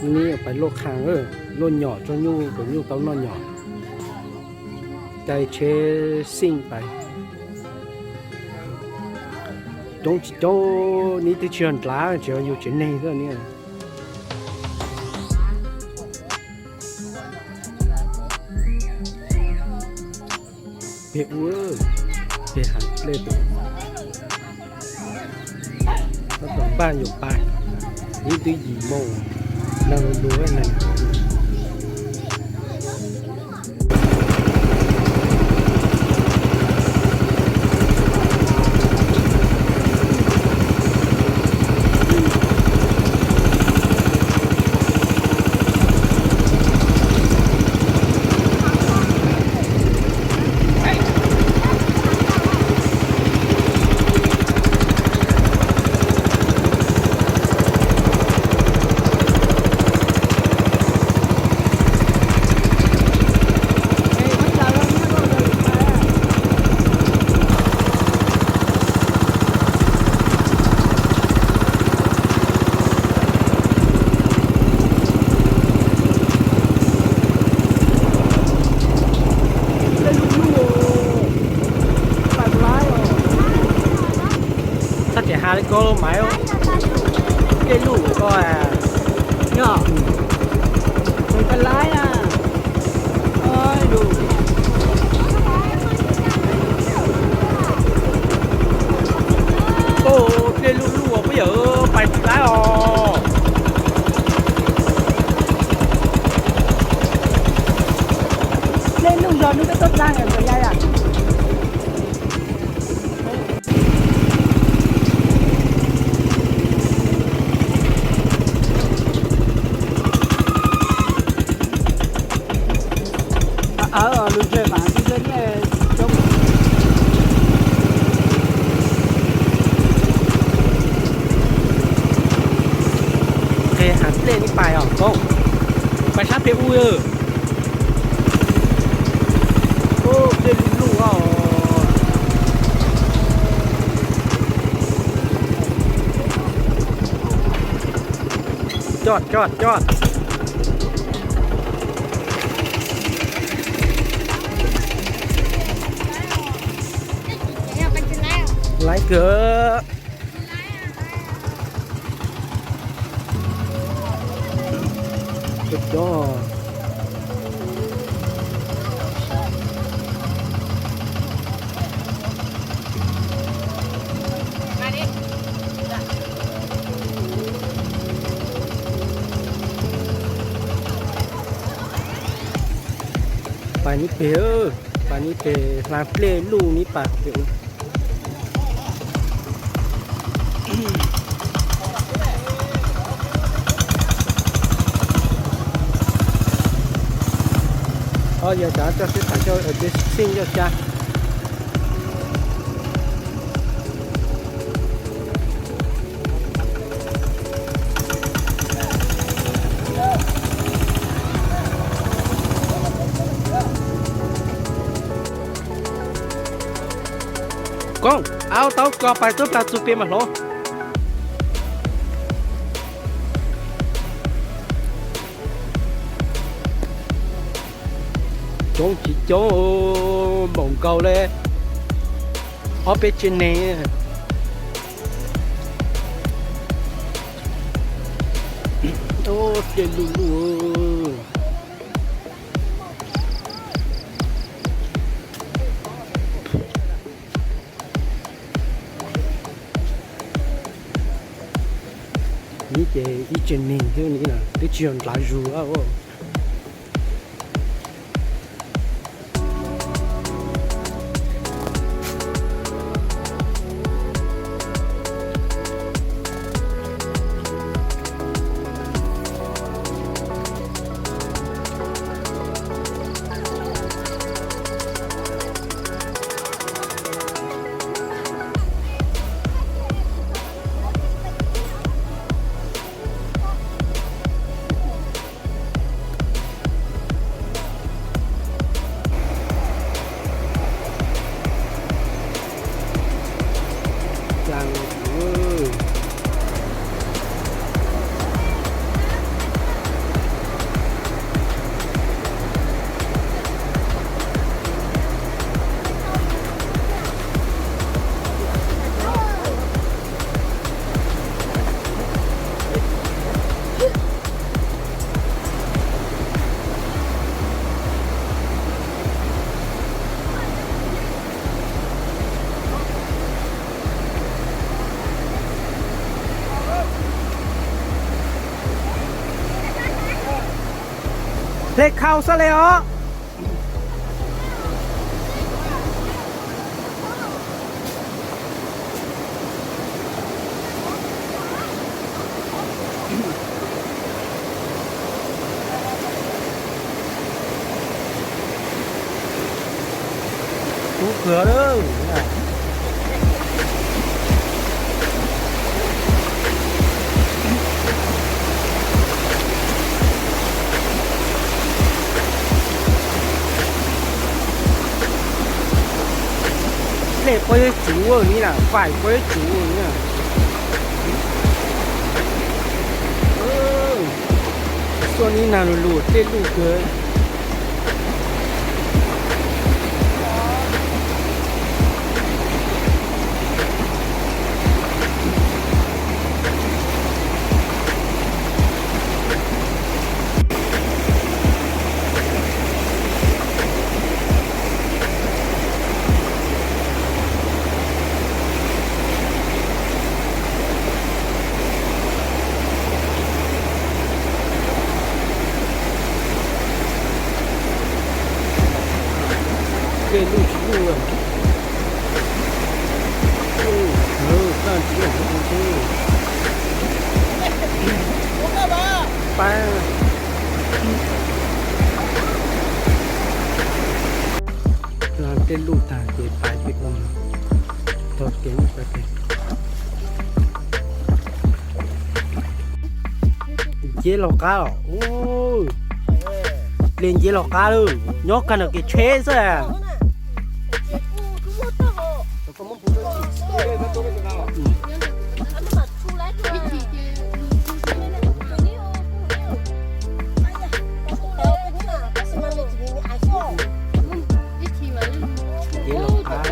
Neb pais luaj qhas, luaj nyom tso nyuj kom nyuj tau noj nyom. Caij tsheb xij pais. Coob tsis coob, neb twb tsis yog nrad, tsis yog yus tsev neeg xwb ne. Pem ub, pem hav dlej pem. Tab tom npaj yuav pais, ib twb yim moo, neeg lug lug neeg. Txhob tseem has li koj lub maiv, dlej luj koj. Yog, mus pais laib na. Dlej luj luj puas yawm, pais tsis laib os. Dlej luj zog nws peb tuaj txag na, ya ya. Qhia hav dlej neb pais os koob, pais sab pem ub. Dlej luj luj os. Coj coj coj. Laib kawg. Cov pais neb pem, pais neb pem hla dlej luj neb pais pem. Yog cas coj sib tham coj xij coj xya. Koob, aub taub koj pais tuaj plag txug pem mas hlob. Coob tsis coob, npaum nkaus li ob peb tsev neeg. Dlej luj luj. Neb ces ib tsev neeg thiab ne, twb tsis yog nrad zus. Lej khau xwb le os. Kub kawg lawm. Lej pob zeb tsuv ua ni na, faim pob zeb tsuv ua ni na. Xuaj ni nag lug lug tej luj kawg. Tej luj tsis luj. Pab tej luj tag ces pais pem no. Tog kev. Nceb los qab os. Ple nceb los qab lawm, nyob kag ntawm kev tsheb xwb. Nceb los qab.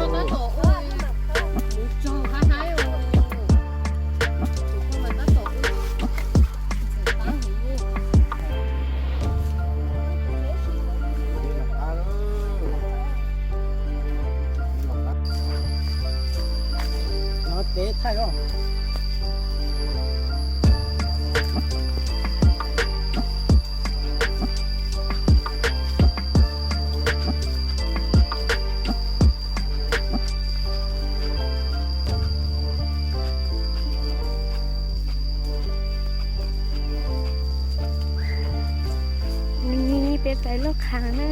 Peb pais lub qhav na.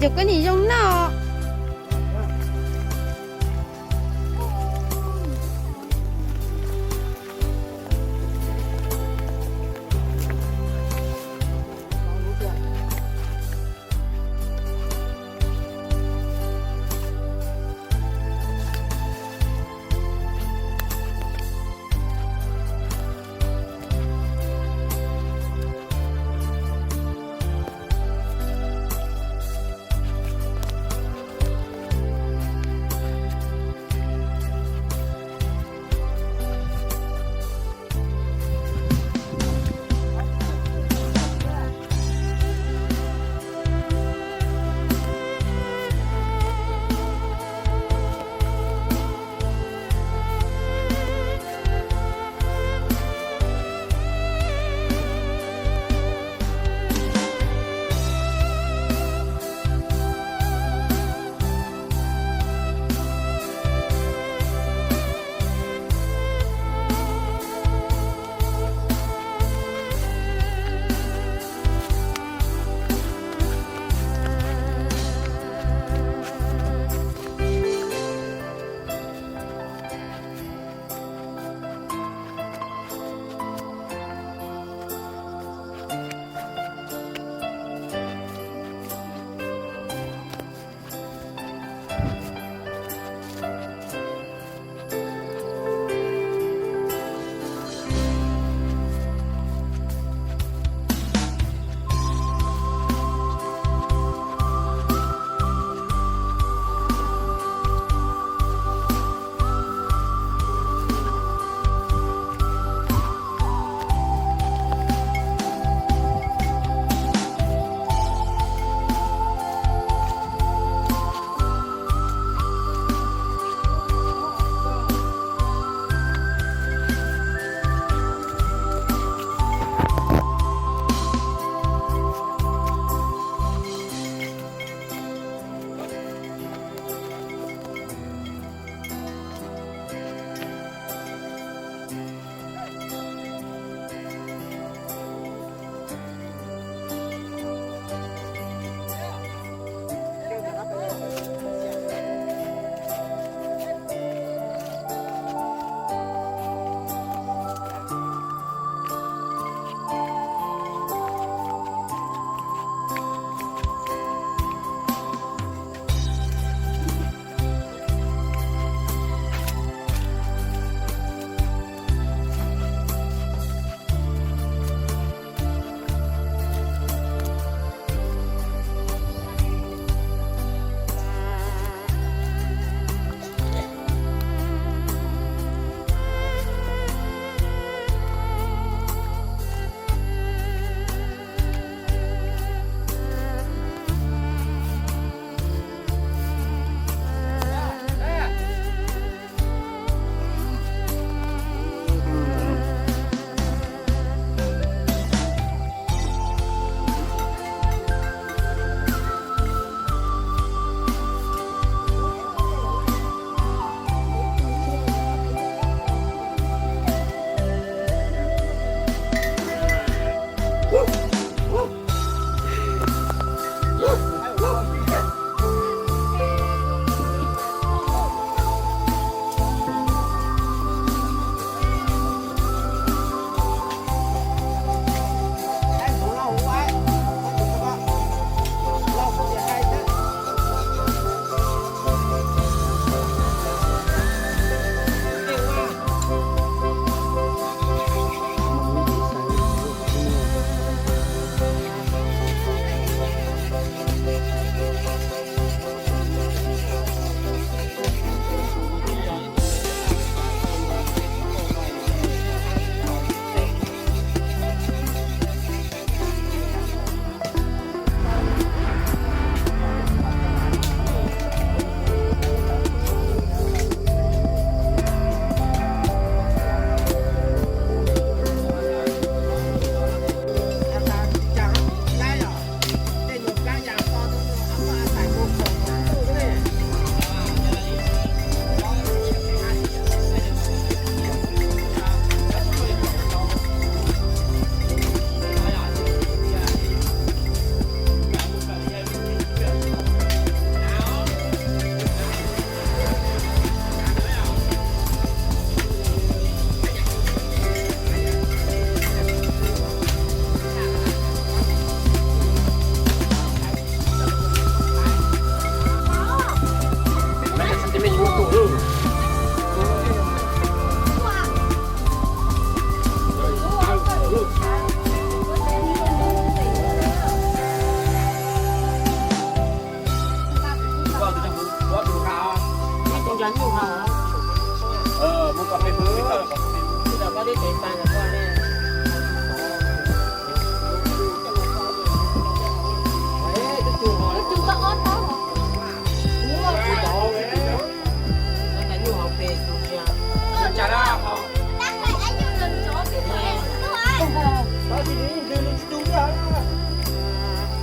Yog koj nim zoo noj.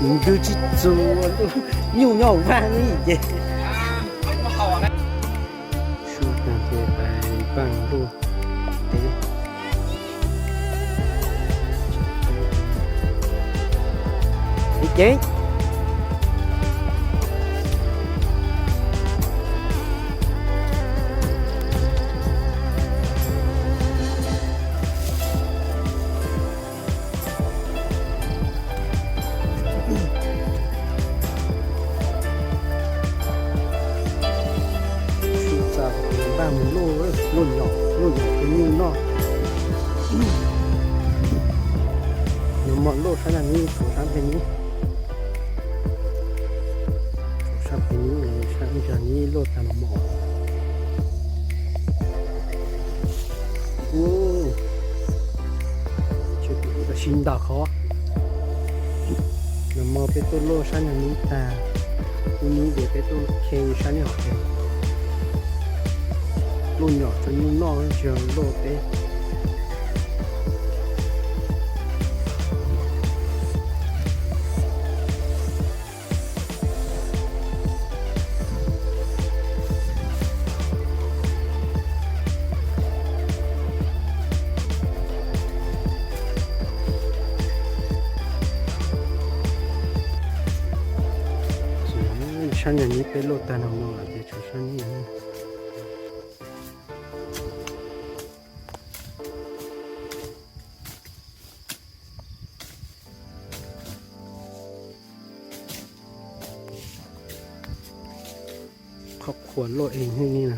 Ntws tsis txuas, nyuj nyob hauv vaj li ces. Su tag ces pais npaj luaj teb. Li ces Su txav npaj mus luaj, luaj nyom, luaj nyom rau nyuj noj. Nws muaj luaj sab nag nib, tshuav sab nplej nib. Tshuav sab nplej nib, sab ib zag nib luaj tag los mos. Tsis ntaus qhov. Nag hmo peb tuaj luaj sab nag nib tag, hnub nib ces peb tuaj khe sab neb hauv pes, luaj nyom rau nyuj noj tsis yog luaj peb. Sab nag nib peb luaj tag no no ces tshuav sab nib. Qhov qhuas luaj es hnub nib na.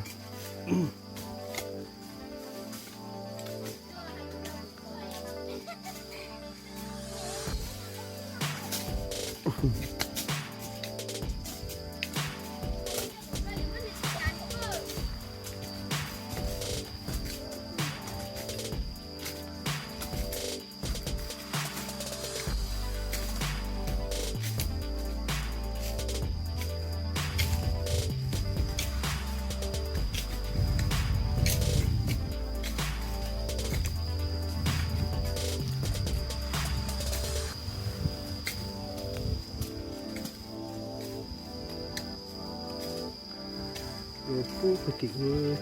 Los pub pug tim,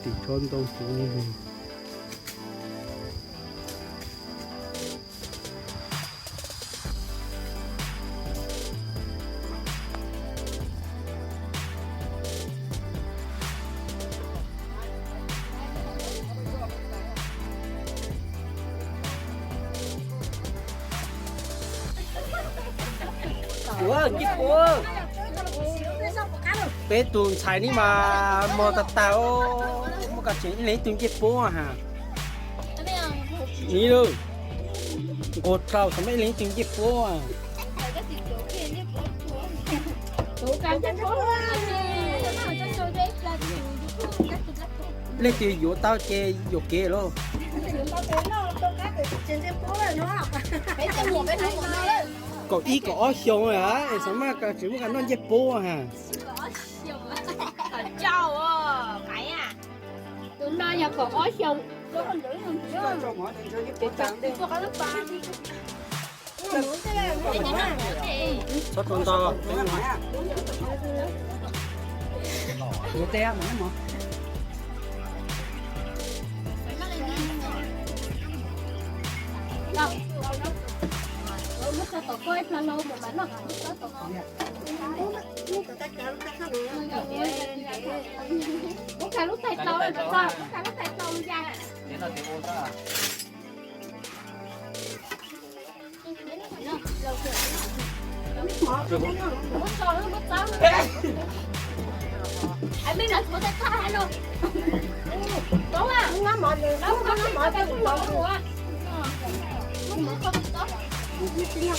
tim tsob ntoo tim li. Ua ncej puab, peb tus ntxhais ni mas mos tag tag, muab koj tseem ib leeg ib tug ncej puab ha. Ni lawm, nquag rau xav muab ib leeg ib tug ncej puab. Leej twg yuav tau ces yuam kev lauj. Kaum ib kaum ob xyoo lawm es xav mas koj tseem muab koj noj ncej puab ha. Tus no yog kaum ob xyoo. Txhob rau nto. Muab tso tom koj ib plag lauj, mas mam noj tom koj. Muab koj lub tais tau, muab koj lub tais tau ya.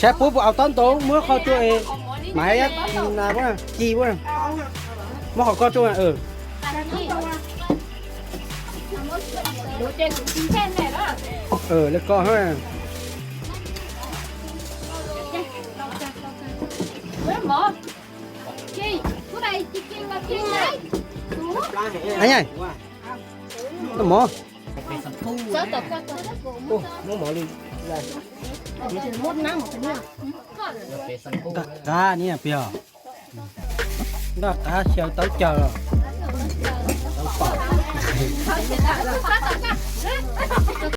Saib puab puas au taub ntoo, muab qhov tsua es mas hais na, ci muab qhov koj tsua. Lawv koj ha. Mov. Ntaj qab ni pig os. Ntaj qab xyaw tau cawg los.